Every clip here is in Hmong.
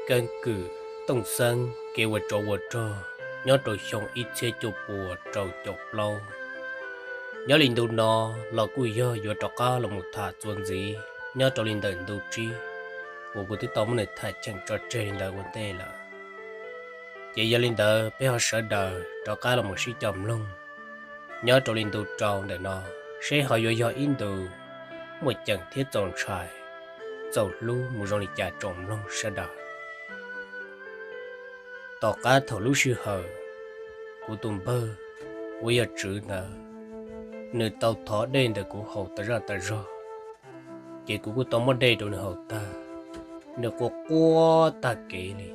Keeb kwm Tooj Xeeb kev ua tsov ua rog nyob rau xyoo ib txhiab cuaj puas rau caum plaub. Nyob li ntu no los kuj yog yuav rov qab los mus tham txuas ntxiv nyob rau li ntawm ntu tsib uas kuv twb tau muab nws tham cheem tso tseg li ntawd ua ntej lawm. Ces yog li ntawd peb ho sawv daws rov qab los mus sib cog mloog nyob rau li ntu rau ntawm no, seb ho yuav yog ib ntu muaj ceem thiab txaus ntshai, txaus hlub mus zoo li cas tsoom mloog sawv daws. Tom qab thaum lub sij hawm kuv tus npawg uas yog Tswv ntawd, nws tau thov dej ntawm kuv haus tas zaj tas zog, ces kuv kuj tau muab dej rau nws haus tag, nws quaj quaj tag kev li.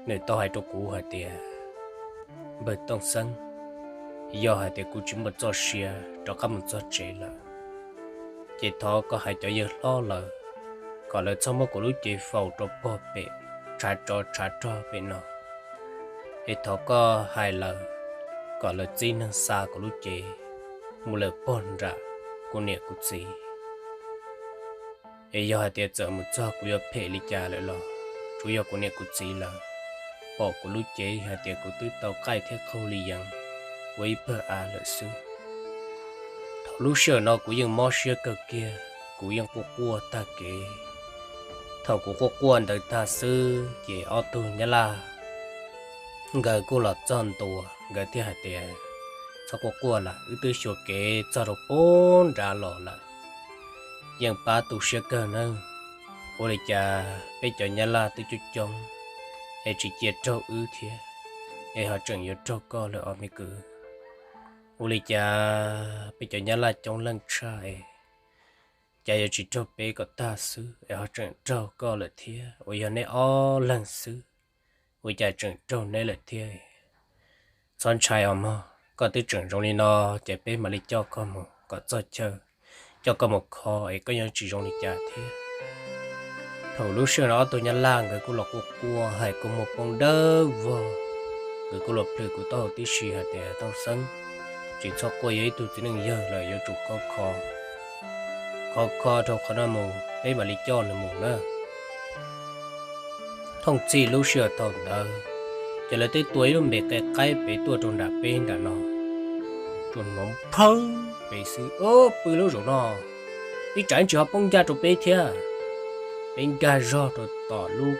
Nws tau hais rau kuv hais tias, Npawg Tooj Xeeb, yog hais tias kuv tsis muaj txoj sia rov qab mus txog tsev lawm, ces thov koj hais cov yawg hlob lawv kom lawv txhob muab kuv lub cev faus rau pog pem tshav tsov tshav rog pem no, es thov koj hais lawv kom lawv txib neeg xa kuv lub cev mus lawm pog nram kuv niam kuv txiv. Es yog hais tias txawm mus txog kuv yuav phem li cas lawm los tsuav yog kuv niam kuv txiv lawv pom kuv lub cev hais tias kuv twb tau qaij thiab qaug li yees ua ib pawg av lawm xwb. Thaum lub sij hawm no kuv yeej mob siab kawg kiag, kuv yeej quaj quaj tag kev. Thaum kuv quaj quaj ntawd tag xwb ces ob tug nyab laj nkawd kuj los txog ntua, nkawd thiaj hais tias, Txhob quaj quaj lawm, wb twb xyuas kev txog rau pub nrad los lawm, yeej pab tu siab kawg nawb. Ua li cas peb cov nyab laj twb coob coob es tsis cia raug wb thiab, es ho tseem yuav raug koj lawm os me kwv. Ua li cas peb cov nyab laj coob leej tshaj es cas yuav tsis raug peb kom tag xwb es ho tseem raug koj lawm thiab, uas yog neb ob leeg xwb, ua cas tseem raug neb lawm thiab. Txhob ntshai os mog, koj twb tseem zoo li no, ces peb mam li coj koj mus kom txog chaw, coj koj mus kho es koj yuav tsis zoo li cas thiab. Thaum lub sij hawm no ob tug nyab laj nkawd kuj los quaj quaj hais kua muag poob dawb vog, nkawd kuj los plhws kuv taub hau tib si hais tias, Tooj Xeeb, tsis txhob quaj, yog ib tug txiv neej yawg lawm yuav tsum khov kho, khov kho rau qhov no mus peb mam li coj nws mus na. Thooj txhij lub sij hawm thaum ntawd, ces lawv twb tua ib lub npe qe qaib pem tuaj rau nram peb nram no, tsuas hnov phawb pem xwb, Ob, pw lub zaum no, ib tsam tsis ho poob ncaj rau peb thiab. Peb nkag zog rau tom lub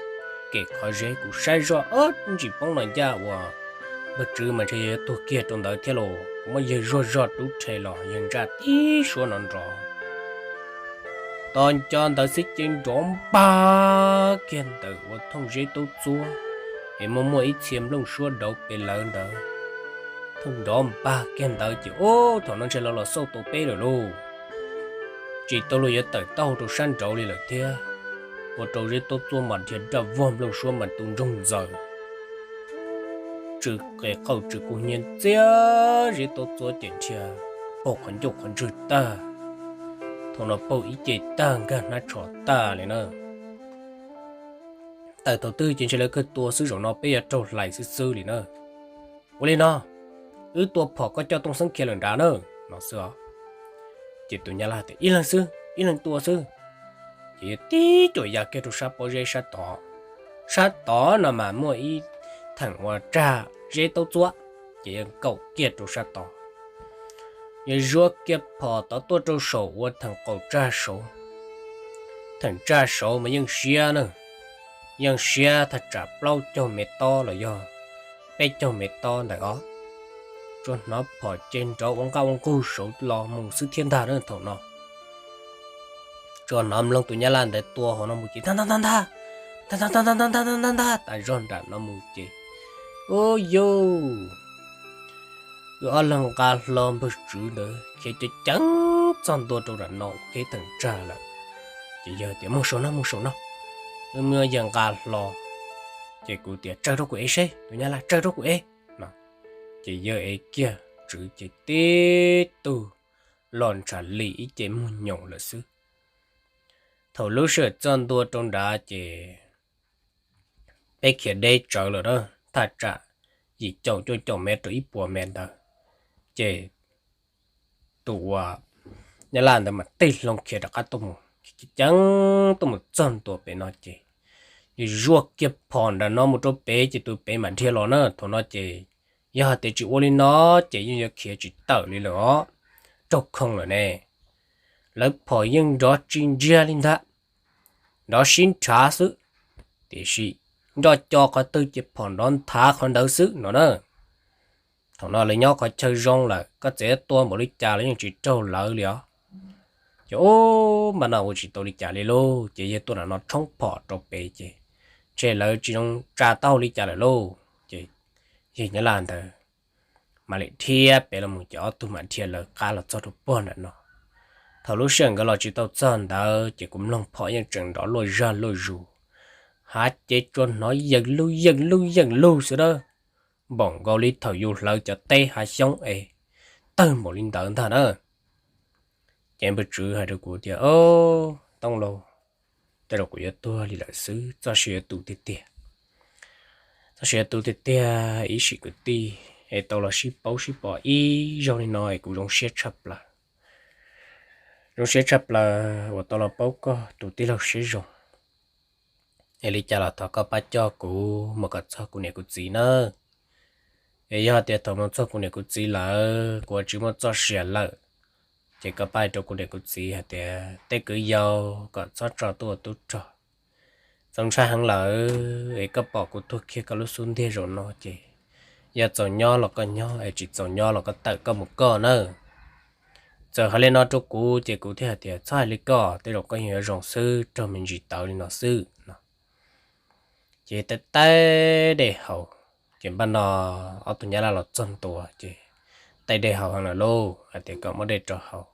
kem qhov zeb, kuv saib zoj, ob, ntsis poob no ncaj uas npawg Tswv mas ntshe yuav tuag kiag rau ntawd thiab los, kuv muab yawg zuag zog rub rhe los yawg ntsaj tib suab no nrov. Tos nco ntawd xwb ces nrov npag kiag ntawm ua thooj zeb taub txuab, es muaj muaj ib txhia nplooj suab dauv pes lawv ntawd. Thooj nrov npag kiag ntawd ces, Ub, thaum no ntshe lawv los xauj tau peb lawm lauj. Tsis tau luag yuav tawm taub hau rau sab nraud li lawm thiab, ua rau zeb taub txuab mas dhia daj vog, nplooj suab mas tu ntsoog ntxaws, tsw qe qaum tsw kub hnyiab ntxiab, zeb taub txuab ces dhia paug qhov ncauj qhov ntswg tag. Thaum no paug ib ce tag, nkag hnab tsho tag li na. Tawm thaum twg ces ntshe lawv kawg tua xwb, zaum no peb yuav raug hlais xwb xwb li na. Ua li no, wb tua phom koj coj Tooj Xeeb khiav lawm nrad na, no xwb os. Ces tus nyab laj tias, Ib leeg xwb, ib leeg tua xwb. Ces yawg tib cuam ya kiag rau sab pob zeb sab tod. Sab tod no mas muaj ib theem uas tsag zeb taub txuab, ces yawg nkaum kiag rau sab tod. Yawg zuag kiag phom tod tuaj rau saum ua theem qaum tsag saud. Theem tsag saud mas yeej siab na, yeej siab thaj tsam plaub caug mev tob los yog peb caug mev tob ntawm os. Tsuas hnov phom ce nrov ua nqaj ua nqug saud los mus xwb thiab ntag na thaum no. Tsuas hnov mloog tus nyab laj ntawd tua hauv no mus ces ntag ntag ntag ntag, ntag ntag ntag ntag ntag ntag ntag ntag tas zog nram no mus ces, ub yus, wb ob leeg nqa hlo npawg Tswv ntawd khiav ceev ceev txog ntua rau nram no kev theem tsag lawm. Ces yawg tias, Mus saum no, mus saum no. Wb muab yawg nqa hlo, ces kuv tias, Tsaws rau kuv ev seb, tus nyab laj, tsaws rau kuv ev no. Ces yawg ev kiag Tswv ces tib tug los ntshav li ib ce muag nyoos lawm xwb. Thaum lub sij hawm txog ntua rau nrad ces peb khiav deb tsawv lawm na, thaj tsam yim caum cuaj caum mev rau ib puas mev ntawd. Ces tus uas nyab laj ntawd mas tij hloov khiav rov qab tuaj mus, ceev tuaj mus txog ntua pem no ces Zuaj kiag phom nram no mus rau pem ces tus pem mam dhia los na. Thaum no ces yog hais tias tsis ua li no ces yeej yuav khiav tsis tawm li lawm os, raug khoo lawm ne. Lawv phom yeej nrov tsis ntsiag li ntag, nrov sib nrhav xwb, tiam sis nroj co qhov twg ces phom nrov nthav qhov ntawd xwb no na. Thaum no lawv nyob qhov chaw zoo lawm, koj txawm tua npaum li cas los yeej tsis raug lawv li os. Ces ub, npaj no ua tsis tau li cas li lauj, ces yawg tuaj nram no tshoob phom rau pem ces ntshe lawv tsis zoo tsa taub hau li cas lawm lauj. Ces yawg Nyab Laj ntawd mam li dhia pem los mus ces ob tug mam dhia lawv qab los txog rau puag nram no. Thaum lub sij hawm nkawd los tsis tau txog ntawd ces kuv mloog phom yeej tseem nrov luaj zaj luaj zus, hav ces tsuas hnov yeej lug yeej lug yeej lug xwb dawb, npaum nkaus li thaum yus hlawv cov teb hav xyoob es tawg npaum li ntawd ntag na. Ces npawg Tswv hais rau kuv tias, Tooj Lauj, tej zaum kuv yuav tuag li lawm xwb, txoj sia yuav tu tiag tiag. Txoj sia yuav tu tiag tiag, ib sim kwv tij es tau los sib paub sib pom ib zaug li no es kuv zoo siab tshaj plaws. Zoo siab tshaj plaws uas tau los paub koj tus tij laug siab zoo. Es li cas los thov koj pab coj kuv mus kom txog kuv niam kuv txiv nawb. Es yog tias thaum mus txog kuv niam kuv txiv lawm kuv tsis muaj txoj sia lawm, ces koj pab hais rau kuv niam kuv txiv hais tias tej kwv yau kom txhob tso tuaj ua tub rog. Txaus ntshai heev lawm es koj pom kuv tuag kiag koj lub xub ntiag zaum no ces yog txaus nyob los koj nyob, es tsis txaus nyob los koj tawm koj mus koj nawb. Txawm hais li no rau kuv ces kuv thiaj hais tias, Txhob hais li koj, tej zaum koj yeej yuav zoo xwb, raug me ntsis tawv li no xwb no. Ces taij taij dej haus, ces npaj no ob tug Nyab Laj los txog ntua ces taij dej haus heev lawm lauj, hais tias kom muab dej rau haus.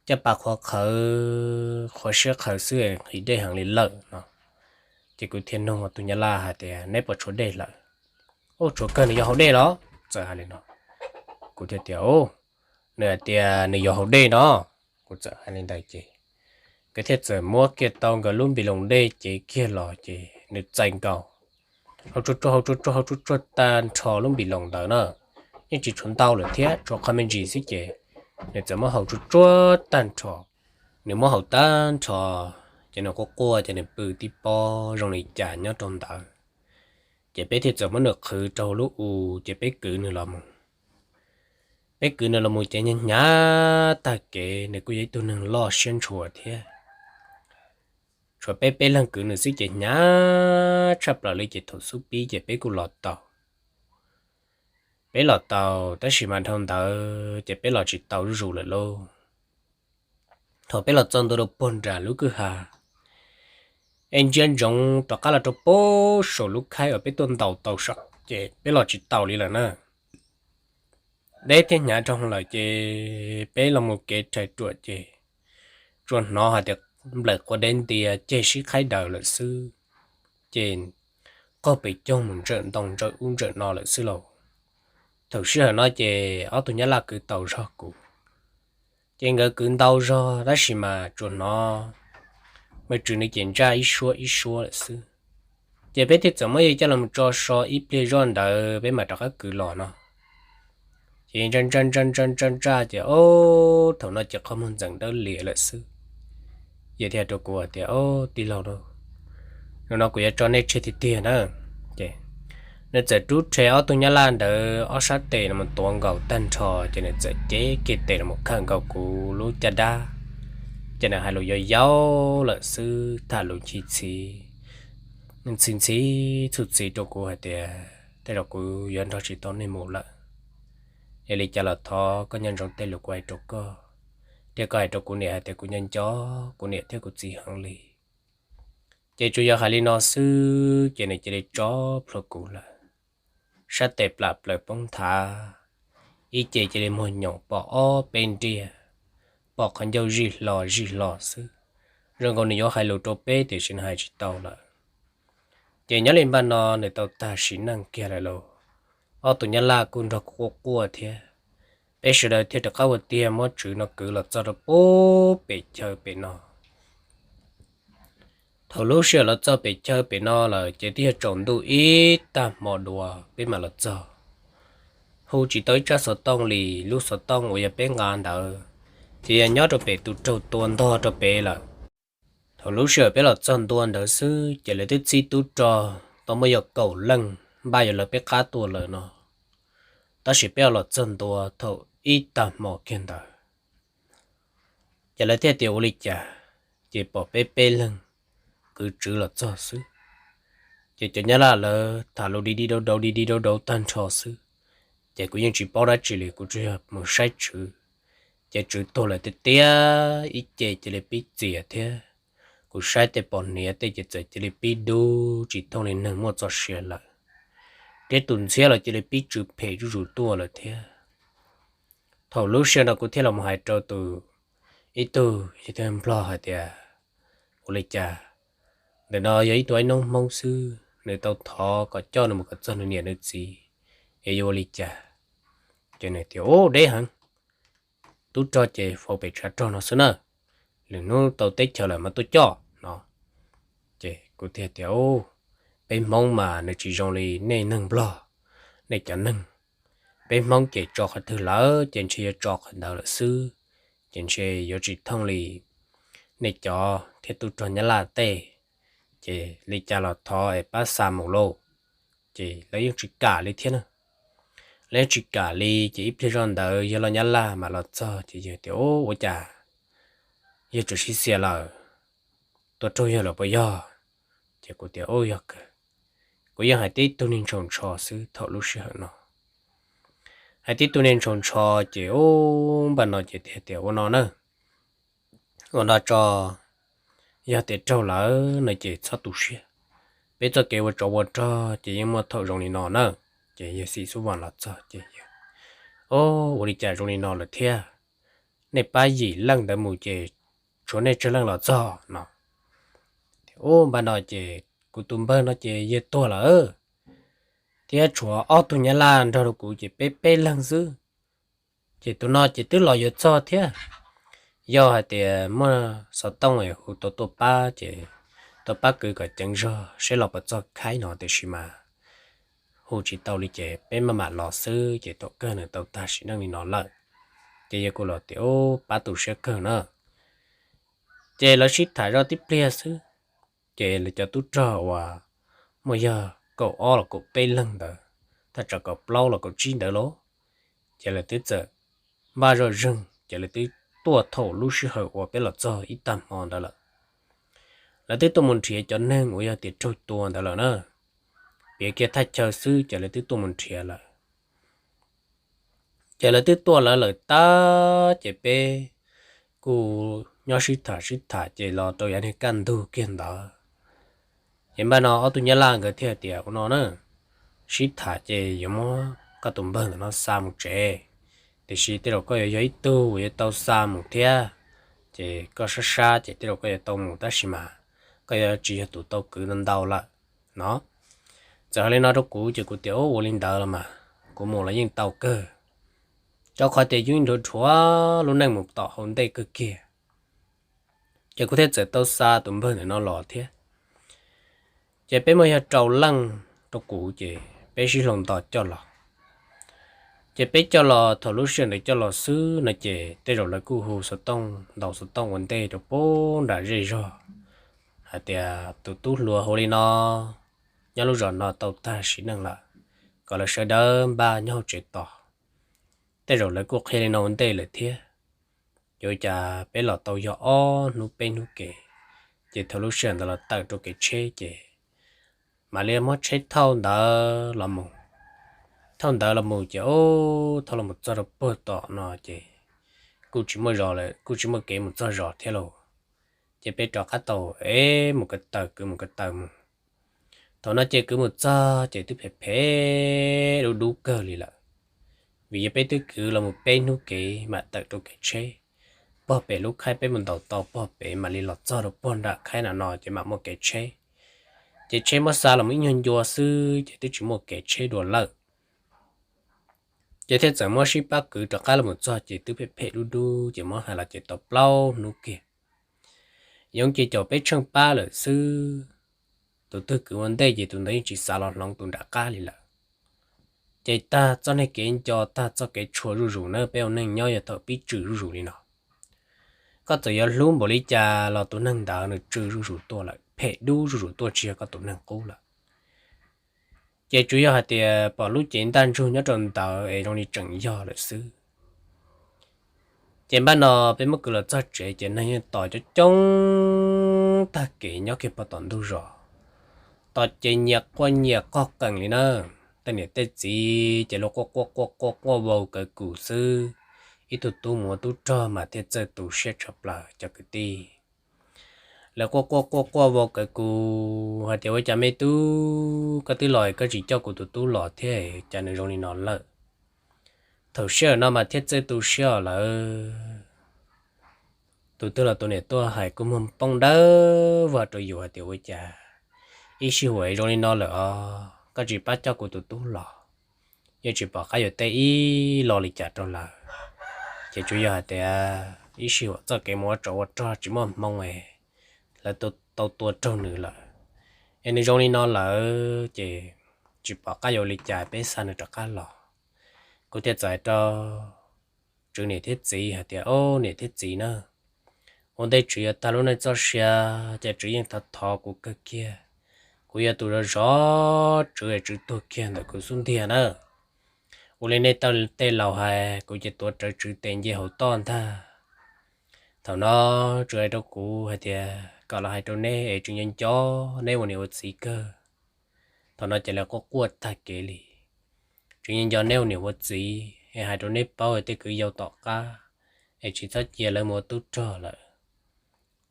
Caj pas qhuav qhawv, qhuav siab qhawv xwb nqhis dej heev li lawm no. Ces kuv thiaj nug ob tug Nyab Laj hais tias, Neb puas tshuav dej lawm? Ub, tshuav kawg, nws yuav haus dej los? Txawm hais li no. Kuv thiaj tias, Ub, nws hais tias nws yuav haus dej no. Kuv txawm hais li ntawd ces nkawd thiaj txawm muab kiag tau nkawd lub npis loos dej cev kiag los ces nws txais nkaus, haus tsuag tsuag haus tsuag tsuag haus tsuag tsuag tag nrho lub npis loos ntawd na. Yeej tsis tshuav ntau lawm thiab, tshuav qhov me ntsis xwb ces nws txawm muab haus tsuag tsuag tag nrho. Nws muab haus tag nrho ces nws quaj quaj ces nws pw tib pob zoo li cas nyob rau ntawd. Ces peb thiaj txawm muab nws qhwv rau lub u, ces peb kwv nws los mus. Peb kwv nws los mus ces hnyav hnyav tag kev, nws kuj yog ib tug neeg loj siab ntshua thiab. Tshuav peb peb leeg kwv nws xwb ces hnyav tshaj plaws li ces thaum xub pib ces peb kuj los tau. Peb los tau, tab sis mas dhau ntawd ces peb los tsis tau zuj zus lawm lauj. Thaum peb los txog ntua rau puag nram lub kwj ha, es ntsia ntsoov rov qab los rau puag saum lub khaib uas peb tuaj ntaus tau saum ces peb los tsis taus li lawm na. Deb thiab hnyav dhau lawm ces peb los mus kev rhais ruam ces tsuas hnov hais tias nplaim quav dev ntias ceg sib qhaib daws lawm xwb, ces qaug pes coog mus ntsawm ntoo ntsawm ub ntsawm no lawm xwb lauj. Thaum sij hawm no ces ob tug nyab laj kwv tau zog kuv, ces nkawd kwv ntau zog tab sis mas tsuas hnov me tswv nws ces ntsaj ib suab ib suab lawm xwb. Ces peb thiaj txawm muab yawg coj los tso so ib pliag zoj ntawd peb mam rov qab kwv los no. Ces ntsaj ntsaj ntsaj ntsaj ntsaj ntsaj ces ob thaum no ces qhov muag ntxeev dawb lias lawm xwb. Yawg thiaj rau kuv hais tias, Ob tij laug, hnub no kuv yuav tso nej tseg tiag tiag na. Ces nws txawm rub rhe ob tug nyab laj ntawd ob sab tes los tuav nkaus tag nrho, ces nws txawm cev kiag tes los khawm nkaus kuv lub caj dab. Ces nws hais lus yau yau lawm xwb, tham lus ntxhi ntxhi, ntxhi ntxhi txhub txhib rau kuv hais tias, Tej zaum kuv yuav nrog tsis tau nej mus lawm. Yog li cas los thov koj nco ntsoov tej lus kuv hais rau koj, thiab koj hais rau kuv niam hais tias kuv nco nco kuv niam thiab kuv txiv heev li. Ces tsuas yog hais li no xwb ces nws cia li tso plhuav kuv lawm. Sab tes plam plaws poob nthav, ib ce cia li muag nyoos pom ob peb ntiaj, pom qhov ncauj zij hlo zij hlo xwb, zoo nkaus nws yuav hais lus rau peb tiam sis nws hais tsis tau lawm. Ces nyob li npaj no nws tau tag sim neej kiag lawm lauj. Ob tug nyab laj kuj nrog kuv quaj quaj thiab. Peb sawv daws thiaj rov qab ua tiag muab tswv no kwv los txog rau pub pem chaw pem no. Thaum lub sij hawm los txog pem chaw pem no lawm ces twb yog tsaus ntuj ib tag hmo dua peb mam los txog. Hu tsis tau ib tsab xov tooj li, lub xov tooj uas yog peb nqa ntawd ces yog nyob rau pem tus raug tua ntog rau pem lawm. Thaum lub sij hawm peb los txog ntua ntawd xwb ces lawv twb txib tub rog tau muaj yog kaum leej npaj yuav lawv peb qab tuaj lawm no, tab sis peb los txog ntua thaum ib tag hmo kiag ntawd, ces lawv thiaj tias ua li cas ces pom peb peb leeg kwv tswv los txog xwb. Ces cov nyab laj lawv tham lus di di dau dau di di dau dau tag nrho xwb, ces kuv yeej tsis paub dab tsi li, kuv tsuas yog mus saib tswv. Ces tswv tuag lawm tiag tiag, ib ce cia li pib txias thiab, kuv saib tej pos hniav tej ces txawm cia li pib dub tsis thooj li neeg muaj txoj sia lawm, thiab tus ntxhiab los cia li pib tsw phem zuj zus tuaj lawm thiab. Thaum lub sij hawm no kuv thiaj los hais rau tus, ib tug yog tus nplog hais tias, ua li cas, ntawm no yog ib tug noob hmoob xwb, nws tau thov kom coj nws mus kom txog nws niam nws txiv, es yuav ua li cas? Ces nws tias, ub, deb heev, tub rog ces faus pem tshav rog no xwb na, lwm hnub tau teb chaws lawm mas tuaj coj no. Ces kuv thiaj tias, peb hmoob mas nws tsis zoo li nej neeg nplog, nej cov neeg. Peb hmoob ces tso qhov twg lawm ces ntshe yuav tso qhov ntawd lawm xwb, ces ntshe yuav tsis thooj li nej cov thiab tub rog nyab laj tej. Ces li cas los thov es pab xa mus lauj. Ces lawv yeej tsis kam li thiab na. Lawv yeej tsis kam li ces ib pliag zoj ntawd yawg loj nyab laj mam los txog ces yawg tias, ub, ua cas yawg tsuas sib xias lawm, tua raug yawg lawm puas yog? Ces kuv tias, ub, yog kawg. Kuv yeej hais tib tug niag ntshaus ntsho xwb thaum lub sij hawm no. Hais tib tug niag ntshaus ntsho ces ub, npaj no ces thiaj tias, ua no na, ua no tso, yog tias raug lawm no ces txhob tu siab, peb txoj kev ua tsov ua rog ces yeej muaj thaum zoo li no na. Ces yawg xib xub vas los txog ces yawg, ub, ua li cas zoo li no lawm thiab? Nej pab yim leej ntawd mus ces tshuav nej tsawg leej los txog no? Ub, npaj no ces kuv tus npawg no ces yawg tuag lawm, thiab tshuav ob tug nyab laj nrog rau kuv ces peb peb leeg xwb. Ces tus no ces twb los yuav txog thiab, yog hais tias muaj xov tooj es hu tau tuaj pab ces tuaj pab kwv kom ceev zog seb los puas txog khaib no, tiam sis mas hu tsis tau li ces peb maj mam los xwb. Ces thaum kawg nws tau tag sim neej li no lawm. Ces yawg kuj los tias, ub, pab tu siab kawg na. Ces lawv sib tham zoj tib pliag xwb, ces lawv cov tub rog uas muaj yog kaum ob los kaum peb leeg ntawd, thaj tsam kaum plaub los kaum tsib ntawd lauj, ces lawv twb txawm npaj zoj zeeg ces lawv twb tuaj thaum lub sij hawm uas peb los txog ib tag hmo ntawd lawm. Lawv twb tuaj mus nrhiav cov neeg uas yog tias raug tua ntawd lawm na, piav kiag thaj chaw xwb ces lawv twb tuaj mus nrhiav lawm. Ces lawv twb tuaj lawv lawm tag ces peb kuj nyob sib tham sib tham ces los rau yav niag kaj ntug kiag ntawd. Ces npaj no ob tug nyab laj nkawd thiaj tias, ua no na, sib tham ces yuav muab koj tus npawg ntawm no xa mus tsev, tiam sis tej zaum koj yuav yog ib tug uas yuav tau xa mus thiab, ces koj sab sab ces tej zaum koj yuav tau mus tab sis mas koj yuav tsis yog tus tau kwv ntau ntau lawm no. Txawm hais li no rau kuv ces kuv tias, ub, ua li ntawd los mas kuv mus los yeej tau kawg, rau qhov tias yeej nrhuav nrhuav lub neej mus tom hauv ntej kawg kiag. Ces kuv thiaj txawm tau xa tus npawg ntawm no los thiab. Ces peb muaj yog rau leej rau kuv ces peb sib hloov nto coj los. Ces peb coj los, thaum lub sij hawm ntawd coj los xwb no ces tej zaum lawv kuj hu xov tooj, ntaus xov tooj ua ntej rau puag nram zej zog hais tias tus tub hluas hu li no nyob lub zos no tau tag sim neej lawm, kom lawv sawv daws npaj nyob hauv tsev tos. Tej zaum lawv kuj qhia li no ua ntej lawm thiab. Yuav cas peb los tau yog ob hnub peb hnub kev, ces thaum lub sij hawm ntawd los tawm rau kev tsheb ces mam li muab tsheb thauj ntawd los mus. Thauj ntawd los mus ces, o, thauj los mus txog rau puag tom no ces kuj tsis muaj zos lawm, kuj tsis muaj kev mus txog zos thiab lauj. Ces peb rov qab tau, e, mus ko taw, kwv mus ko taw mus. Thaum no ces kwv mus txog ces twb phem phem dub dub kawg li lawm, vim yog peb twb kwv los mus peb hnub kev mam tawm rau kev tsheb. Puag pem lub khaib peb mus ntaus tau puag pem mam li los txog rau puag nram khaib no no ces mam muaj kev tsheb. Ces tsheb muab xa los mus ib nyuag ncua xwb ces twb tsis muaj kev tsheb dua lawm. Ces thiaj txawm muab sib pab kwv rov qab los mus txog ces twb phem phem dub dub ces muab hais los ces tau plaub hnub kiag. Yoov ces caum peb tsheej pab lawm xwb. Tus twg kwv ua ntej ces tus ntawd yeej tsis xav los hloov tus nram qab li lawm. Ces tag txoj niag kev nco, tag txoj kev tshua zuj zus na, peb ua neej nyob yog thaum pib tswm zuj zus li no. koj txawm yuav hlub npaum li cas los tus neeg ntawd nws tsw zuj zus tuaj lawm, phem dub zuj zus tuaj, tsis yog koj tus neeg qub lawm. Ces tsuas yog hais tias pom lub cev ntaj ntsug nyob rau ntawd es zoo li tseem yog lawm xwb. Ces npaj no peb muab kwv los txog tsev ces neeg yeej tos coob coob tag kev nyob kiag pog tom ntug zos, tos ces nyias quaj nyias qog qees li na. Tej niam tej txiv ces luag quaj quaj quaj quaj quaj vau kawv kum xwb, ib tug tub mus ua tub rog mas thiaj txawj tu siab tshaj plaws cov kwv tij. Lawv quaj quaj quaj quaj vau kawv kum hais tias, ua cas me tub, koj twb los koj tsis coj kuv tus tub los thiab, cas nws zoo li no lawm? Thaum sij hawm no mas thiaj txawj tu siab os lawm. Tus twg los tus niam tuaj hais kua muag poob dawb vog rau yus hais tias, ua cas ib sij huam zoo li no lawm os, koj tsis pab coj kuv tus tub los, yeej tsis pom qab yuav teb ib lo li cas rau lawv. Ces tsuas yog hais tias ib sij huam txoj kev mus ua tsov ua rog tsis muaj hmoo es lawv tau tua raug nws lawm, es nws zoo li no lawm ces tsis pom qab yuav ua li cas, peb xa nws rov qab los. Kuv thiaj txawm hais rau Tswv niam thiab txiv hais tias, o, niam thiab txiv na, ua ntej Tswv yuav tag lub neej txoj sia ces Tswv yeej thov thov kuv kawg kiag, kuv yog tus zov zov Tswv es Tswv tuag kiag ntawm kuv xub ntiag na. Ua li nej tej laus hais, kuv ces tuav rawv Tswv tes nce hauv toj ntag. Thaum no Tswv hais rau kuv hais tias kom los hais rau neb es Tswv nco nco neb ua niam ua txiv kawg. Thaum no ces lawv quaj quaj tag kev li. Tswv nco nco neb ua niam ua txiv es hais rau neb paub tej kwv yau tom qab es tsis txhob cia lawv mus ua tub rog lawm.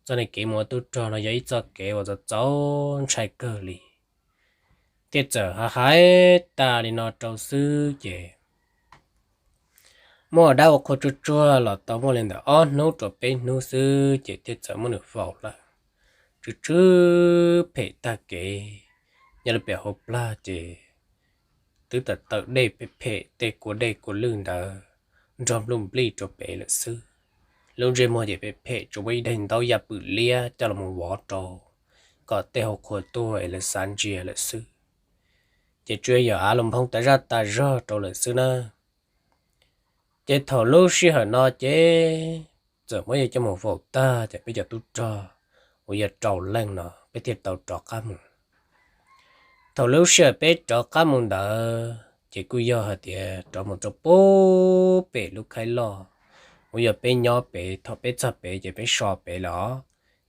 Txoj kev mus ua tub rog no yog ib txoj kev uas txaus txaus ntshai kawg li. Thiaj txawm hais tas li no rau xwb ces muaj dab ua qhua tsuag tsuag los tau muaj li ntawm ob hnub rau peb hnub xwb ces thiaj txawm muab nws faus lawm. Tsw tsw phem tag kev, nyob li pem hauv plag ces twb tawm tawm dej phem phem, tej kua dej kua lwj ntawd nrog npluj nplij rau pem lawm xwb. Lub ntsej muag ces phem phem tsuas muaj ib daim ntaub yaj pwm liab coj los vov rau kom tej hauv qhua tuag es lawv xav ntsia lawm xwb. Ces tsuas yog av los nphoo tas zaj tas zog rau lawm xwb na. Ces thaum lub sij hawm no ces txawm muab yawg coj mus faus tag ces peb cov tub rog uas yog rau leej no peb thiaj tau rov qab mus. Thaum lub sij hawm peb rov qab mus ntawd ces kuj yog hais tias rov mus rau pem lub khaib loj uas yog peb nyob pem. Thaum peb txog pem ces peb so pem lawm os,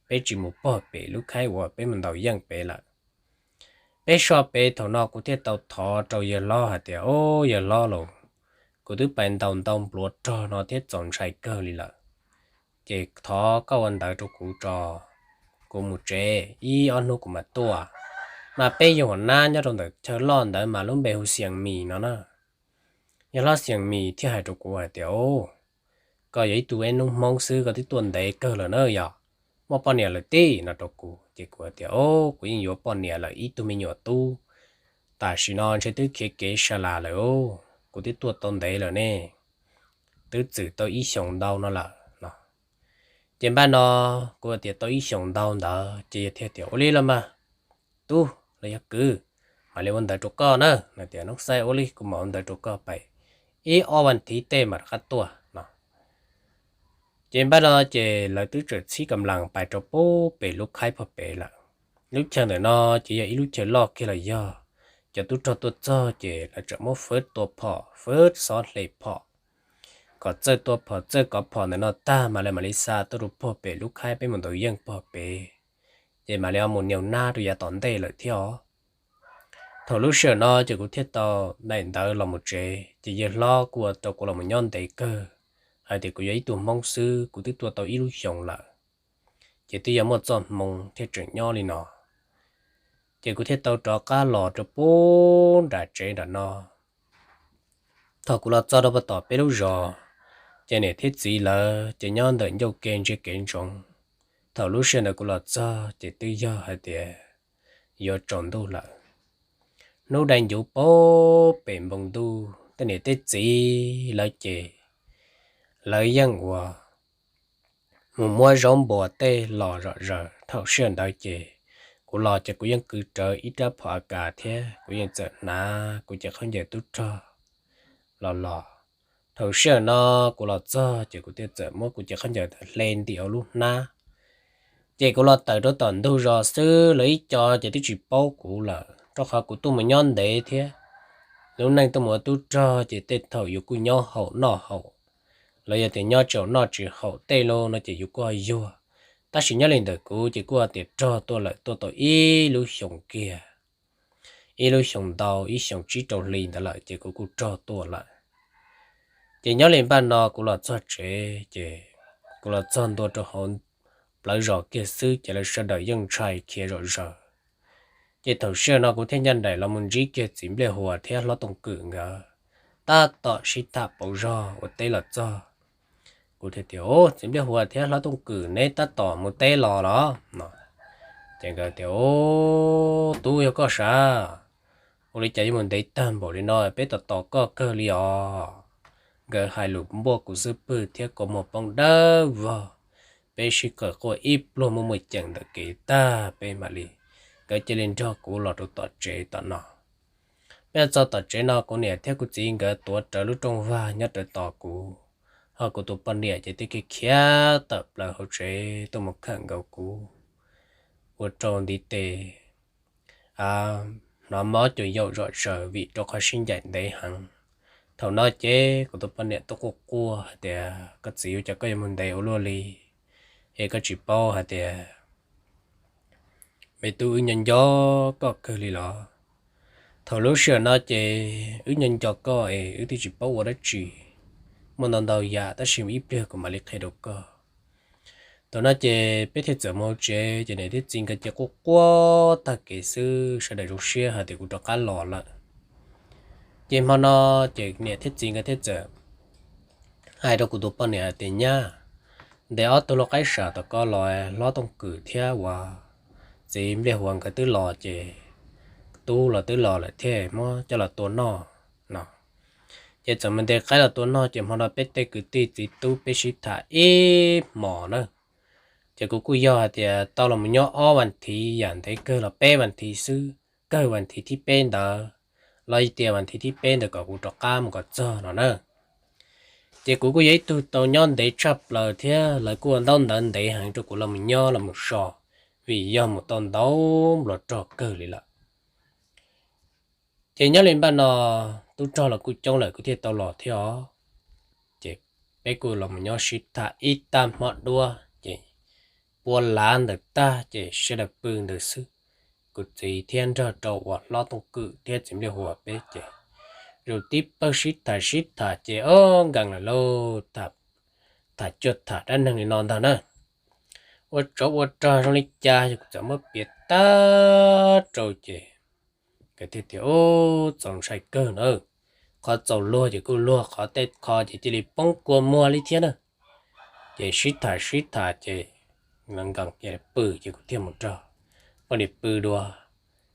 peb tsis mus pog pem lub khaib uas peb mus ntaus yeej pem lawm. Peb so pem thaum no kuv thiaj tau thov rau yawg hlob hais tias, o, yawg hlob lauj, kuv twb pais ntaus ntau npluav rog no thiab txaus ntshai kawg li lawm, ces thov koj ua ntawv rau kuv tso, kuv mus tsev ib ob hnub kuv mam tuaj. Mas peb yog huam nab nyob rau ntawm chaw loj ntawd mas lub npe hu Xias Mis no na. Yawg hlob Xias Mis thiaj hais rau kuv hais tias, o, koj yog ib tug ib hnub Hmoob xwb koj twb tuaj ntev kawg lawm na yog, muaj poj niam lawm tib no rau kuv. Ces kuv hais tias, o, kuv yeej yuav poj niam lawm ib tug me nyuam tub, tam sim no ntshe twb khiav kev sa las lawm, kuv twb tuaj tau ntev lawm ne, twb txwm tau ib xyoos ntau no lawm no. Ces npaj no kuv tias tau ib xyoos ntau ntawd ces yawg thiaj tias, ua li los mas tub los yog kwv, mam li ua ntawv rau koj na. Tias, noob xaib, ua li kuv mam ua ntawv rau koj pais ib ob vas thiv tej mam rov qab tuaj no. Ces npaj no ces lawv twb txawm txhib kam las pais rau pem lub khaib pog pem lawm. Lub chaw ntawm no ces yog ib lub chaw loj kiag los yog, cov tub rog tuaj txog ces lawv txawm muab fwb tua phom fwb xob hle phom kom txawj tua phom txawj kov phom ntawm no tag mas lawv mam li xa tuaj rau pog pem lub khaib peb mus ntaus yeej pog pem, ces mam li mus nias nab rau yav tom ntej lawm thiab os. Thaum lub sij hawm no ces kuv thiaj tau daim ntawv los mus tsev, ces yawg hlob kuj ua rau kuv los mus nyob ntev kawg, hais tias kuv yog ib tug Hmoob xwb kuv twb tuaj tau ib lub xyoos lawm, ces twb yog muaj txoj hmoo thiaj tseem nyob li no. Ces kuv thiaj tau rov qab los rau pem nram tsev nram no. Thaum kuv los txog rau pem tom peb lub zos, ces niam thiab txiv lawv ces nyob ntawm ncauj ke ntsia kev ntsoov. Thaum lub sij hawm ntawd kuv los txog ces twb yog hais tias yuav tsaus ntuj lawm. Hnub dai ncuv pem npoo ntuj, tej niam tej txiv lawv ces lawv yeej ua mus muab zaub npua tej los zom zaws. Thaum sij hawm ntawd ces kuv los ces kuv yeej kwv rawv ib rab phom a kas thiab kuv yeej txawm hnav kuv cov khaub ncaws tub rog los los Thaum sij hawm no kuv los txog ces kuv thiaj txawm muab kuv cev khaub ncaws ntawd hle ntim hauv lub hnab. Ces kuv los tawm rau tom ntug zos xwb, lawv ib co ces twb tsis paub kuv lawm, rau qhov kuv tuaj mus nyob ntev thiab. Lub neej tuaj mus ua tub rog ces tej thaum yus kuj nyob haus noj haus, los yog tias nyob tsis haus noj tsis haus tej lus no ces yus kuj ho yuag. Tab sis nyob li ntawm kuv ces kuj ho tias rog tuaj lawm, tuaj tau ib lub xyoos kiag, ib lub xyoos ntau, ib xyoos tsib rau hli ntawd lawm ces kuv kuj rog tuaj lawm. Ces nyob li npaj no kuv los txog tsev ces kuv los txog ntua rau hauv plawv zos kiag xwb ces lawv sawv daws yeej ntshai khiav zom zaws. Ces thaum sij hawm no kuv thiaj ncaj nraim los mus ntsib kiag txiv Npliaj Huas thiab Hlob Tooj Kwm nkawd tab tom sib tham pauv zog ua teb los txog. Kuv thiaj tias, Txiv Npliaj Huas thiab Hlob Tooj Kwm, neb tab tom mus teb los los? No ces nkawd tias, Tub, yog koj sav, ua li cas yuav mus ntev tag npaum li no, peb tos tos koj kawg li os. Nkawd hais lus npuaj kuv xub pwg thiab kua muag poob dawb vog. Peb sib qawm quaj ib pluag muaj muaj ceem ntawm kev tag peb mam li, nkawd cia li nrog kuv los rau tom tsev tom no. Peb los txog tom tsev no kuv niam thiab kuv txiv nkawd tuav rawv lub rooj vag nyob rawv tos kuv, ho kuv tus poj niam ces thiaj khiav tawm plaws hauv tsev tuaj mus khawm nkaus kuv ua rau ntiv tes hnov mob cuag yaum zom zaws vim rau qhov sib ncaim ntev heev. Thaum no ces kuv tus poj niam tuaj quaj quaj hais tias, Koj txiv, ua cas koj yuav mus ntev ua luaj li, es koj tsis paub hais tias me tub wb nyob nco koj kawg li los? Thaum lub sij hawm no ces wb nyob nco koj es wb twb tsis paub ua dab tsi, muaj ntau ntau yam tab sis ib pliag kuv mam li qhia rau koj. Thaum no ces peb thiaj txawm mus hauv tsev ces niam thiab txiv nkawd cia quaj quaj tag kev xwb, sawv daws zoo siab hais tias kuv rov qab los lawm. Ces hmo no ces niam thiab txiv nkawd thiaj txawm hais rau kuv tus poj niam hais tias, Nyab, ntes ob tug lau qaib sam tom ko los, Hlob Tooj Kwm thiab uas txiv Npliaj Huas nkawd twb los ces tub los twb los lawm thiab, muab coj los tua noj no. Ces txawm mus ntes qaib los tua noj ces hmo no peb tej kwv tij txiv tub peb sib tham ib hmos na. Ces kuv kuj yog hais tias tau los mus nyob ob vas thiv yam ntev kawg los peb vas thiv xwb, kawg vas thiv thib peb ntawd, los yog tias vas thiv thib peb ntawd kom kuv rov qab mus kom txog no na. Ces kuv kuj yog ib tug tau nyob ntev tshaj plaws thiab lawv kuj ua ntaub ntawv ntev heev rau kuv los mus nyob los mus so, vim yog mus tau ntau npluas rog kawg li lawm. Ces nyob li npaj no tub rog los kuj coob lawm kuv thiaj tau los thiab os. Ces peb kuj los mus nyob sib tham ib tag hmo duab ces pua lav ntawm tag ces sawv daws pw ntawd xwb. Kuv txiv thiab nrog rau uas Hlob Tooj Kwm thiab txiv Npliaj Huas peb ces zus tib pawg sib tham sib tham ces ob nkees lawm lauj, tham cuag tham dab neeg li no ntag na. Ua tsov ua rog zoo li cas yog kuv txawm muab piav tag rau ces nkawd thiaj tias, Ub, txaus ntshai kawg na. Qhov txaus luag ces kuj luag, qhov tej qho ces cia li poob kua muag li thiab na. Ces sib tham sib tham ces nkees pw ces kuv thiaj mus nrog poj niam pw dua.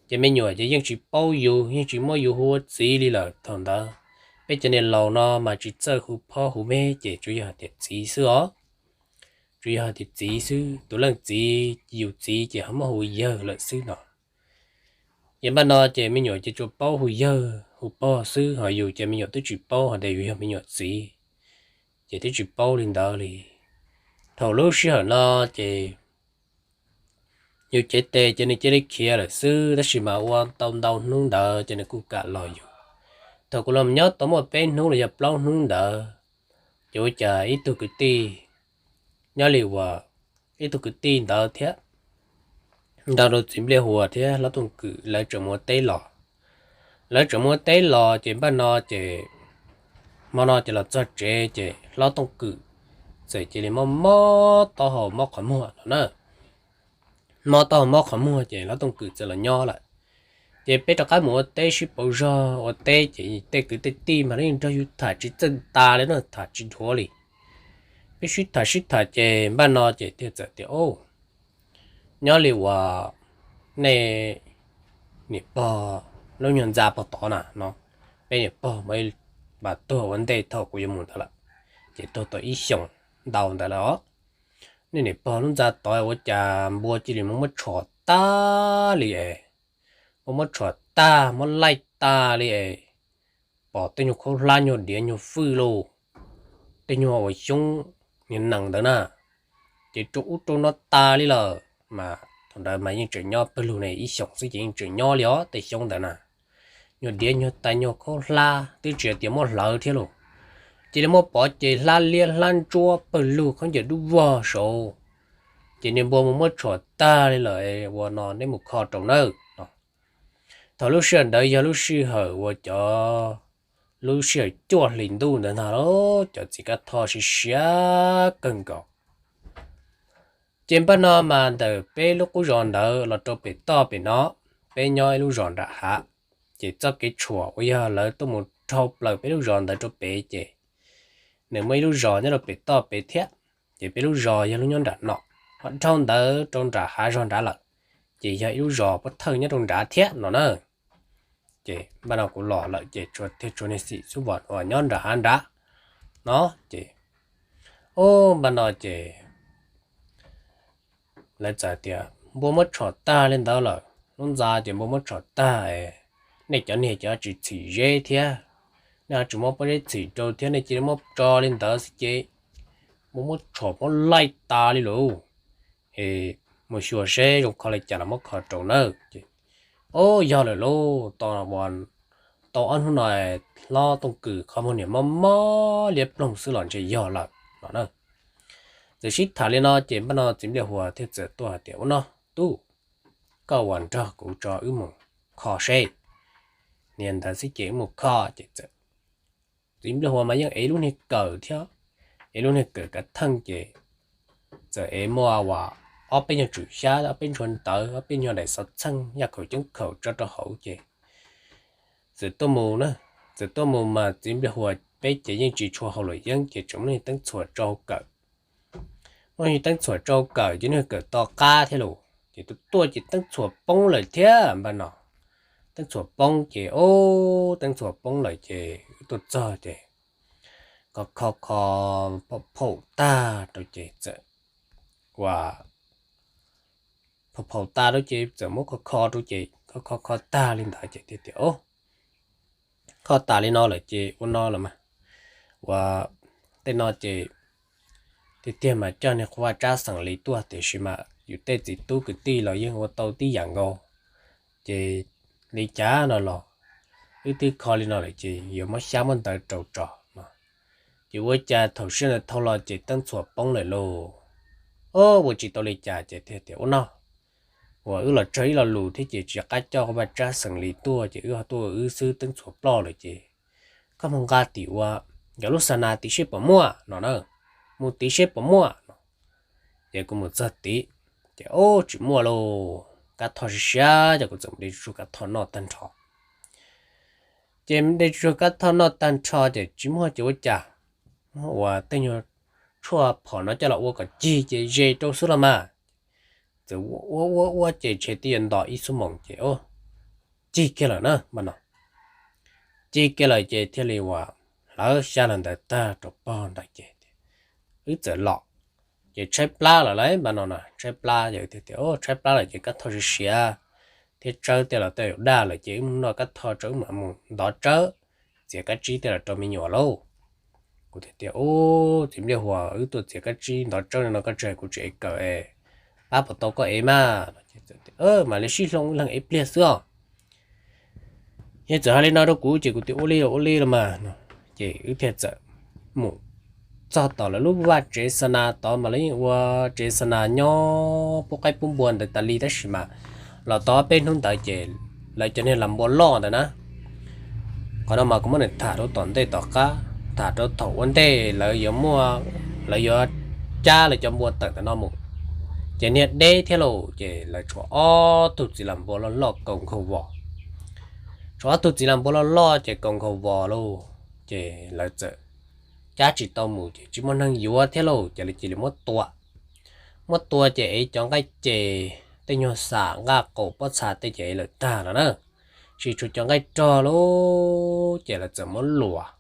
Ces me nyuam ces yeej tsis paub yus, yeej tsis muab yus hu ua txiv li lawm. Thaum ntawd peb cov niam laus no mas tsis txawj hu phob hu meb ces tsuas yog hais tias txiv xwb os. Tsuas yog hais tias txiv xwb, tus leej txiv yus txiv ces ho muab hu yawg lawm xwb no. Ces npaj no ces me nyuam ces tsuas paub hu yawg hu pog xwb, ho yus ces me nyuam twb tsis paub hais tias yus yog me nyuam txiv, ces twb tsis paub li ntawd li. Thaum lub sij hawm no ces yus cev tes ces nws cia li khiav lawm xwb, tab sis mas ua tau ntau hnub ntawd ces nws kuj kam los yus. Thaum kuv los nyob tau muaj peb hnub los yog plaub hnub ntawd, ces ua cas ib tug kwv tij, nyob li uas ib tug kwv tij ntawd thiab nrog rau txiv Npliaj Huas thiab Hlob Tooj Kwm lawv tseem mus ua teb los. Lawv tseem mus ua teb los ces npaj no ces hmo no ces los txog tsev ces Hlob Tooj Kwm txawm cia li mob mob taub hau mob qhov muag no na. Mob taub hau mob qhov muag ces Hlob Tooj Kwm txawm los nyob lawm. Ces peb rov qab mus ua teb sib pauv zog ua teb ces tej kwv tej tij mas yeej nrog yus tham tsis txawj tas li na, tham tsis dhuav li. Peb sib tham sib tham ces npaj no ces thiaj txawm tias, Au, nyob li uas nej niam pog lub nyuag ntxa pog tod na no, peb niam pog mas tuag ua ntej thaum kuv yuav mus ntawd lawm, ces tuag tau ib xyoos ntau ntawd lawm os. Nej niam pog lub ntxa tod ua cas npua cia li muab muab tshom tag li es, muab muab tshom tag muab laij tag li es, pom tej nyuag khaub hlab nyuag diav nyuag fwj lauj. tej nyuag uas xyoob nees ntawd na, ces rau ub rau no tas li lawm mas thaum ntawd mas yeej tseem nyob pawg lug ne, ib xyoos xwb ces yeej tseem nyob li os tej xyoob ntawd na. Nyuag diav nyuag tais nyuag khaub hlab twb tsis hais tias muab hlawv thiab lauj, cia li muab pov ces hlab liab hlab ntsuab pawg lug khaub ncaws dub vog saud, ces niag npua mus muab tshom tag li lawm, ua no neb mus kho rau nawb no. Thaum lub sij hawm ntawd yog lub sij hawm uas cov, lub sij hawm cuaj hlis ntuj ntawd ntag lauj, cov txiv kab thoj siav siav kawg nkaus. Ces npaj no mas ntawm peb lub qub zos ntawd los rau pem toj pem no, peb nyob ib lub zos nram hav, ces txoj kev tshuam uas yog lawv tuaj mus dhau plaws peb lub zos ntawd rau pem ces nws muaj ib lub zos nyob rau pem toj pem thiab, ces peb lub zos yog lub nyob nram no, ho dhau ntawd rau nram hav zog nrad lawm, ces yog ib lub zos pov thawj nyob rau nrad thiab no na. Ces npaj no kuv los lawm ces tsuas thiaj tshuav niag xim xub vom uas nyob nram hav nrad no. Ces, o, npaj no ces lawv txawm tias npua muab tshom tag li ntawd lawm, lub ntxa ces npua muab tshom tag, nej cov niag cov tsis txhim zeb thiab, nej ho tsis muab pob zeb txhim rau thiab, nej cia li muab tso li ntawd xwb ces npua muab tshom muab laij tas li lauj. Es mus xyuas seb zoo kho li cas los muab kho rau nawb. Ces, o, yog lawm lauj, tau ob hnub no hlob Tooj Kws qhov muag niam mob mob liab ploog xwb los ntshe yog lawm no na. Txawm sib tham li no ces npaj no txiv Npliaj Huas thiaj txawm tuaj hais tias, ua no tub, koj uas nrog kuv tso wb mus kho seb. Niag ntawd xwb ces wb mus kho ces txawm, txiv Npliaj Huas mas yeej ev lub niag kawm thiab, ev lub niag kawm kav theej ces txawm ev muaj uas ob peb nyuag tswm xyab, ob peb ntshua ntawv, ob peb nyuag daim xov txheej, yaj khaum ceeb khaum tso rau hauv ces txawm tuaj mus na. Txawm tuaj mus mas txiv Npliaj Huas peb ces yeej tsis tshua haus luam yeeb ces tseem muaj niag teeb txhuam tso hauv kawm. Muaj niag teeb txhuam tso hauv kawm ces niag kawm to qab thiab lauj, ces tuaj tuaj ces teeb txhuam poob lawm thiab npaj no. Teeb txhuam poob ces, o, teeb txhuam poob lawm ces wb tuaj txog ces kho kho kho, phaum tag rau ces txawm, uas phaum phaum tas rau ces txawm muab kho kho rau ces kho kho kho tag li ntawd ces tias, o, kho tas li no lawm ces ua no los mas, uas tej no ces tiag tiag mas coj niag qhua vaj tsab xeem Lis tuaj tiam sis mas yus tej txiv tub kwv tij los yeej ua tau tib yam nkaus, ces li cas no los wb twb kho li no lawm ces yuav muab xyab muab ntawv rau tso no. Ces ua cas thaum sij hawm ntawd dhau los ces teeb txhuam poob lawm lauj. O, ua tsis tau li cas ces thiaj tias, ua no, uas wb los tsawg ib lo lus thiab ces tsis qab coj qhua vaj tsab xeem Lis tuaj ces wb ho tuaj wb xwb, teeb txhuam ploj lawm ces koj mus nqa tim ua, cov lub xa nas tim seb puas muaj no na, mus tim seb puas muaj no. Ces kuv mus txog tid ces, o, tsis muaj lauj, kab thoj siav siav ces kuv txawm mus de tsuag tsuag kab thoj noj tag nrho. Ces de tsuag tsuag kab thoj noj tag nrho ces tsis muaj ces ua cas, uas tej nyuag tshuaj phom no coj los ua kom cig ces ze rau xwb los mas. Txawm ua ua ua ces ntshe twb yuav nto ib xuab moos ces, o, cig kiag lawm na npaj no. Cig kiag lawm ces thiaj li uas hlawv xyab los ntawd tag rau pog ntawd ces wb txawm los. Ces tshaib plab lawm lauj npaj no na, tshaib plab ces tias, o, tshaib plab lawm ces kab thoj siav siav thiab tsawb tej los tej yuav daj lawm ces wb mus noj kab thoj tso wb mam mus ntov tsawb, txiav kab tsib tej los rau me nyuam lauj. Kuv thiaj tias, u, txiv Npliaj Huas, wb tuaj txiav kab tsib ntov tsawb no koj tsis hais kuv tsis ev kawm es pab puas tau koj ev mas. Mam li sib hloov leeg ev pliag xwb os. Yog txawm hais li no rau kuv ces kuv tias ua li los ua li los mas no. Ces wb thiaj txawm mus txog tom lawv lub vaj tsev xa nas tod mas lawv yeej ua tsev xa nas nyob pub qaib pub npua ntawd tas li tab sis mas los tau ob peb hnub ntawd ces lawv cov niag las npua loj ntawd na. Qhov no mas kuv muab nws tham rau tom ntej tom qab, tham rau thaum ua ntej lawv yuav muaj, lawv yuav cab lawv cov npua tawm ntawm no mus, ces niag deb thiab lauj, ces lawv tshuav ob tug txiv las npua loj loj kaus nkhaus vos. Tshuav ob tug txiv las npua loj loj ces kaus nkhaus vos lauj, ces lawv txawm cab tsis tau mus ces tsis muaj neeg yuav thiab lauj, ces lawv cia li muab tua. Muab tua ces ev cov nqaij ces tej nyuag xam nqaj qaum pob txha tej ces ev lawm tag lawm na, tsis tshuav cov nqaij rog lauj, ces lawv txawm muab luam,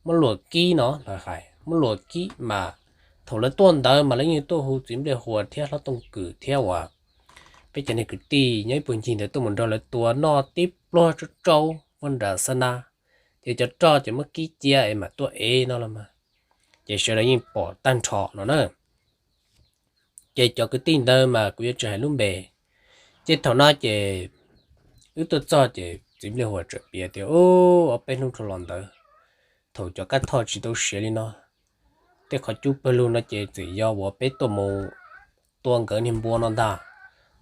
muab luam kib no lawv hais muab luam kib mas thaum lawv tuaj ntawd mas lawv yeej tuaj hu txiv Npliaj Huas thiab hlob Tooj Kws thiab uas peb cov niag kwv tij nyob ib puag ncig ntawd tuaj mus nrog lawv tua noj tib pluag tsau tsau puag nram xa nas, ces cov roj ces muab kib cia es mam tuaj ev no los mas. ces sawv daws yeej pom tag nrho no na. Ces cov kwv tij ntawd mas kuv yuav tsis hais lub npe. Ces thaum no ces wb tuaj txog ces txiv Npliaj Huas txawm piav tias, Ub, ob peb hnub dhau los ntawd, thaum cov Kab Thoj tsis tau siav li no, tej qhov cub pawg lug no ces txawm yog uas peb tuaj mus tua nkawd niag npua no ntag.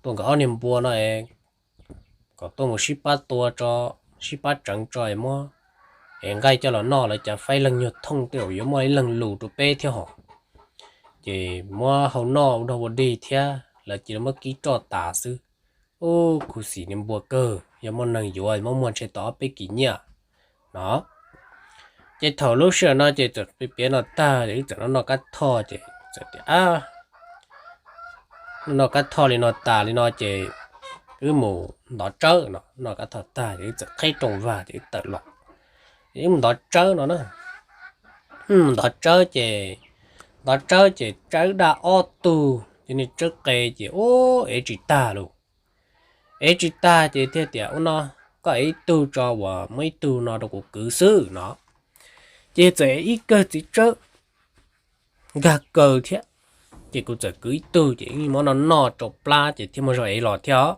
Tua nkawd ob niag npua no es kom tuaj mus sib pab tua tso, sib pab tseev tso es muab es nqaij coj los noj, lawv cav faib leeg nyuag thooj tej zaum yuav muaj ib leeg lus rau peb thiab hos. Ces muab hau noj ua dog ua dig thiab lawv cia li muab kib roj tas xwb. Ub, khuv xim niag npua kawg, yog muaj neeg yuav muab muag ntshe tau ob peb kis nyiaj no. Ces thaum lub sij hawm no ces txawm piav no tag ces wb txawm noj noj Kab Thoj ces txawm tias, Noj noj Kab Thoj li no tas li no ces wb mus ntov tsawb no. Noj Kab Thoj tag ces wb txawm qheb rooj vag ces wb tawm los, wb mus ntov tsawb no na. Wb mus ntov tsawb ces, ntov tsawb ces tsawb daj ob tug ces niag tsawb qe ces ub ev tsis tag lauj. Ev tsis tag ces thiaj tias, Ub no, koj ev ib tug tso uas muab ib tug no rau kuv kwv xwb no. Ces txawm ev ib kawg txiv tsawb nkag kaw thiab. Ces kuv txawm kwv ib tug ces muab noj noj rau plab ces thiaj muaj zog ev los thiab os.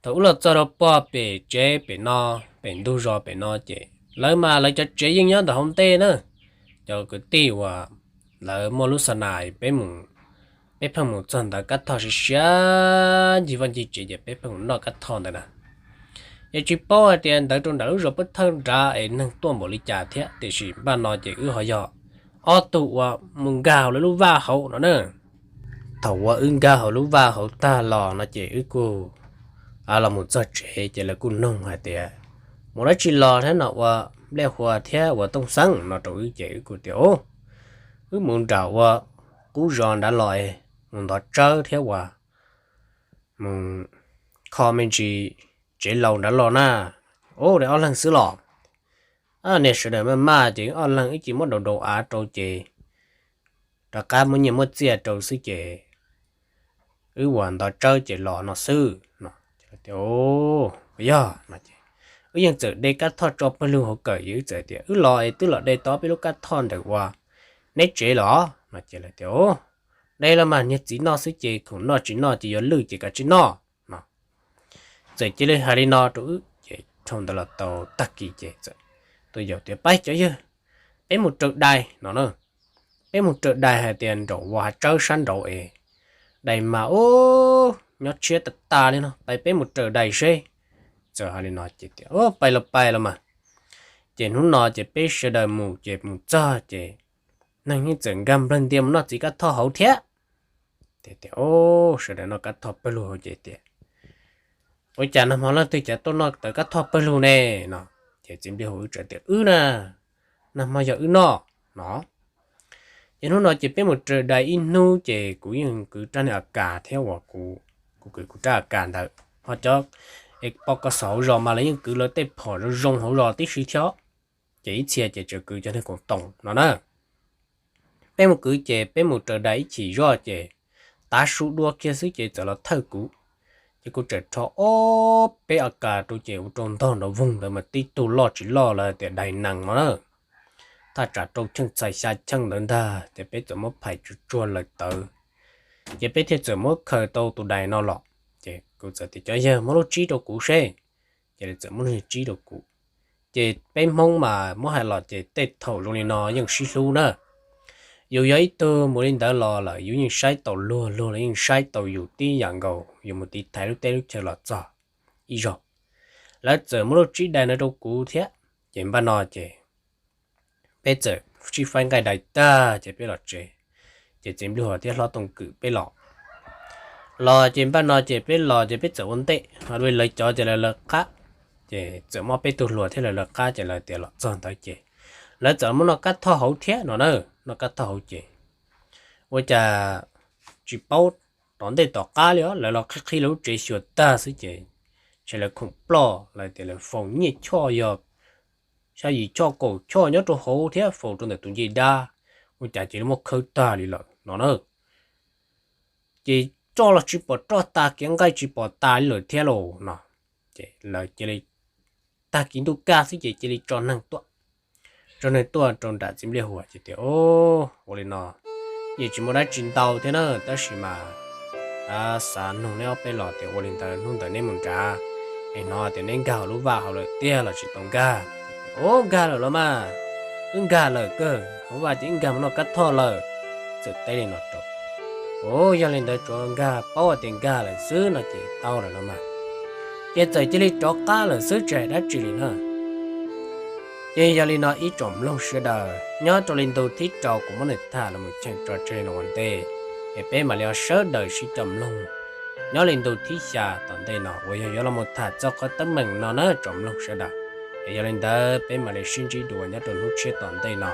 Thaum wb los txog rau pog pem tsev pem no, pem ntug zos pem no ces lawv mas lawv cov tsev yeej nyob ntawm hauv ntej na. Cov kwv tij uas lawv muaj lub xa nas peb mus, peb pheej mus txog ntawd Kab Thoj siav siav ncig vaj ncig tsev ces peb pheej mus noj Kab Thoj ntawd na. Ces tsis paub hais tias ntawd rau nram lub zos Pub Thawj nrad es neeg tuaj npaum li cas thiab, tiam sis npaj no ces wb ho yog ob tug uas mus nkag hauv lawv lub vaj hauv no na. Thaum uas wb nkag hauv lub vaj hauv tag los no ces wb kuj los mus txog tsev ces lawv kuj noog hais tias, Mus dab tsi los thiab no ua Npliaj Huas thiab ua Tooj Xeeb no rau wb ces wb kuj tias, Ub, wb mus nram ua qub zos nrad los es mus ntov tsawb thiab ua mus kho me ntsis tsev laus nrad los na. Ub, de ob leeg xwb los? Niag sawv daws maj maj ces wb ob leeg wb cia muab daus daus av rau ces rov qab muab nyiaj muab txiaj rau xwb ces wb ua ntov tsawb ces los no xwb no. Yog no ces wb yeej txawm de Kab Thoj tso pawg lug hauv kawm, wb txawm tias wb los es twb los de tau peb lub Kab Thoj ntawm ua neb tsev los no ces lawv tias, De los mas niag txiv noj xwb ces khoom noj tsis noj ces yuav lwj ces kav tsij noj no. Txawm cia li hais li no rau wb ces dhau ntawd los tau tag kis ces txawm tuaj yaum tias, Pab cov yawg, peb mus raws dais no na. Peb mus raws dais hais tias nraum uas hav tsawb sab nraud es dais mas ub nyob tshiab tas tas li no, pais peb mus raws dais seb. Txawm hais li no ces tias, Pais los pais los mas. Ces hnub no ces peb sawv daws mus ces mus txog ces neeg yeej txawm nkag nplawg ntia mus noj txiv Kab Thoj hauv thiab. Sawv daws noj Kab Thoj pawg lug hauv ces tias, Ua cas nag hmo leej twg cas tuaj noj txiv Kab Thoj pawg lug ne no? Ces txiv Npliaj Huas wb txawm tias, Wb na, nag hmo yog wb noj no. Ces hnub no ces peb mus raws dais ib hnub ces kuv yeej kwv rab niag a kas thiab uas kuv, kuv kwv kuv rab a kas ntawd ho cov poj kos xos hauv zos mas lawv yeej kwv lawv tej phom zoo zoo hauv zos tib si thiab. Ces ib txhia ces tseem kwv cov niag koom toom no na. Peb mus kwv ces peb mus raws dais ib chim zoj ces tav su dua kiag xwb ces txawm los thawj kuv. Ces kuv txawm rho ob peb a kas rau ces ua rau ntog nrov voog ntawd mas tib tug loj tsis loj lawv tias dais nees no na. Thaj tsam rau cheej txhais xya cheej ntawd ntag ces peb txawm muab phais tsuag tsuag lawm tawv. Ces peb thiaj txawm muab khaws tau tus dais no los. Ces kuv txawm tias, Cov yawg muab lub tsib rau kuv seb. Ces lawv txawm muab lub tsib rau kuv. Ces peb Hmoob mas muab hais los ces tej thaum zoo li no yeej sib hlub na. Yus yog ib tug mus li ntawd los lawm yus yeej saib tau luag, luag los yeej saib tau yus tib yam nkaus, yus mus tiv thaiv lub teb lub chaw los txog ib zaug. Lawv txawm muab lub tsib dais no rau kuv thiab. Ces npaj no ces peb txawm sib faib nqaij dais tag ces peb los tsev. Ces txiv Npliaj Huas thiab Hlob Tooj Kwm peb los, los ces npaj no ces peb los ces peb txawm ua ntej, lawv cov ces lawv lawv qab. Ces txawm muaj peb tug hluas thiab lawv lawv qab ces lawv tias los txog ntawd ces lawv txawm muab noj Kab Thoj hauv thiab no na. Noj Kab Thoj hauv ces ua cas tsis paub tom ntej tom qab li os, lawv los qhib qhib lawv lub tsev xyuas tag xwb ces ntshe lawv khoom ploj, lawv tias lawv faus nyiaj choj yog xya yim choj kaum choj nyob rau hauv thiab faus rau ntawm tus ncej dab, ua cas cia li muab khawb tag li lawm no na. Ces roj los tsis pom roj tas kiag, nqaij tsis pom tas li lawm thiab lauj no. Ces lawv cia li, tag kis ntuj kaj xwb ces cia li tso neeg tuaj. tso nws tuaj rau nram txiv npliaj huam ces tias, O, ua li no, yeej tsis muaj dab tsi ntau thiab na, tab sis mas xav nug neb ob peb los tias ua li ntawd hnub ntawd neb mus nrad es hnov tias neb nkag hauv lub vaj hauv lawm tiag los tsis tau nkag? O, nkag lawm los mas, wb nkag lawm kawg, hauv vaj ces wb nkag mus noj kab thoj lawm. Txawm teb li no rau, O, yog li ntawd tsuav nkag paub tias nkag lawm xwb no ces tau lawm los mas. Ces txawm cia li rov qab lawm xwb tsis hais dab tsi li na. Ces yog li no ib tsoom mloog sawv daws, nyob rau li ntu thib rau kuv muab nws tham los mus cheem tso tseg no ua ntej, es peb mam li sawv daws sib coj mloog nyob li ntu thib xya tom ntej no uas yog yuav los mus tham txog qhov teeb meem no na tsoom mloog sawv daws. Es yog li ntawd peb mam li sib ntsib dua nyob rau hnub tshiab tom ntej no.